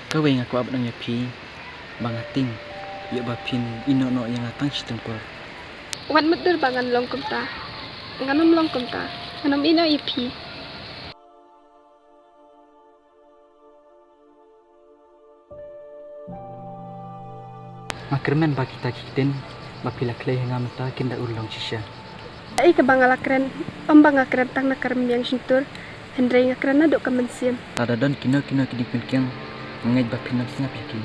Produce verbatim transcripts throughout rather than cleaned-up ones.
Kawei nga kwah ban ong ïa phi ba nga tieng ïa ba phin ïehnoh noh ïa nga tang shitom por. Wat mutdur ba ngan long kumta. Ngan ym long kumta. Ngan ym ïehnoh ïa phi. Nga kyrmen ba kita ki ktien ba phi la khlei ha nga mynta kin da urlong shisha. Ei, kaba nga la kren, ym ba nga kren tang na ka rmiang shyntur, hynrei nga kren naduh ka mynsiem. Lada don kino kino ki diengpyngkiang, nga ngeit ba phin ym sngap ïa ki.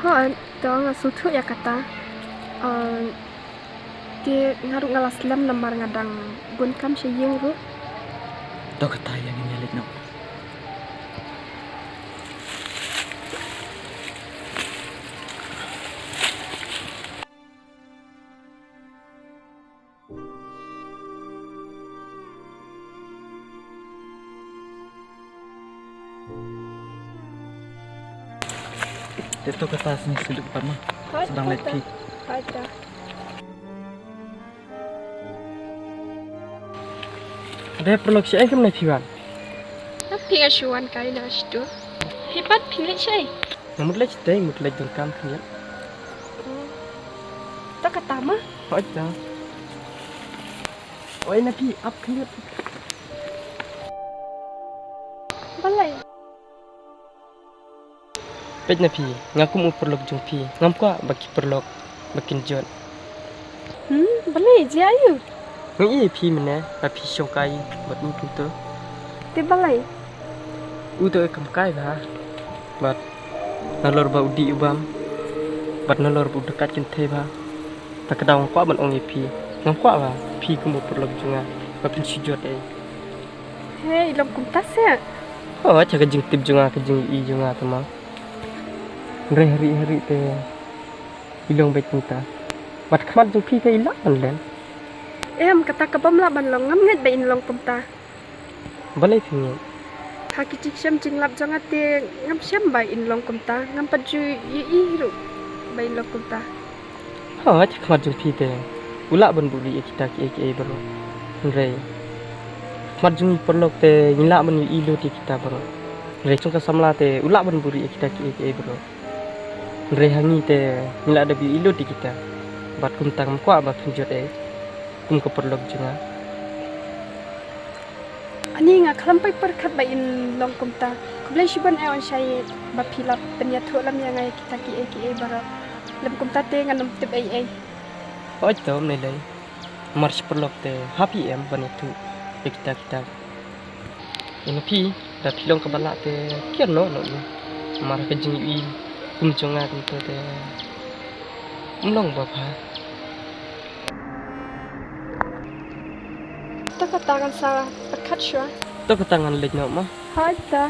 Hooid, to nga sngewthuh ïa kata. Em, te nga ruh nga la slem namar nga dang bun kam sha ïing ruh. To kata ïa ngin ïa leit noh. Te to kata sngi sdang pat ma. Hooid, sdang leit kata. Phi. Hooid, to. Dei paralok, shaei kam ne phi wan? Nga phi nga shu wan kai na shitu. Phi pat phi leit shaei? Nga mut leit shatei, mut leit donkam khyndiat. To kata ma. Hooid, to. Oi na phi, ap khyndiat. Balei? Peit na phi, nga kum u paralok jong phi, ngam kwah ba ki paralok ba kin jot. Hmm, balei, jia aïu? Nga ïohi ïa phi mynne ba phi shongkai bad u kumto. Te balei? U to e kam kai bha. Bad nalor ba u dih u bam. Bad nalor ba u dakaid kynthei bha. Ta ka daw nga kwah ban ong ïa phi, ngam kwah ba phi kum u paralok jong nga ba phin shu jot ei. Hei, i long kumta seh. Oh, ha ka jingtip jong nga, ka jingïohi jong nga te ma. Hynrei ha ri ha ri te i long beit kumta. Bad khmat jong phi te i lah ban len. Em, kata ka bym lah ban long, ngam ngeit ba in long kumta. Balei phi ngeit? Ha ki jingshem jinglap jong nga te ngam shem ba in long kumta, ngam pat ju ïohi ruh ba in long kumta. Ha, ha khmat jong phi te u lah ban buhrieh ïa kita kiei kiei baroh. Hynrei khmat jong ngi paralok te ngi lah ban ïohi lut ïa kita baroh. Hynrei jong ka samla te u lah ban buhrieh ïa kita kiei kiei baroh. Hynrei ha ngi te ngi lah da ïohi lut ïa kita. Bad kumta ngam kwah ba phin jot ei kum ka paralok jong nga. Ani, nga khlem poi pyrkhat ba in long kumta. Khublei shibun eh Onshai ba phi la pynïathuh lem ïa nga ïa kita kiei kiei baroh. Lem kumta te ngan ym tip ei ei. Hooid to, ym lei lei. Namar shi paralok te hap ïa em ban ïathuh ïa kita kita. Ïa na phi, da phi long kaba lah te kiar noh noh ïa. Namar ka jingïohi kum jong nga kumta te ym long ba bha. To kata ngan sa pyrkhat shuwa. To kata ngan leit noh ma. Hooid ta.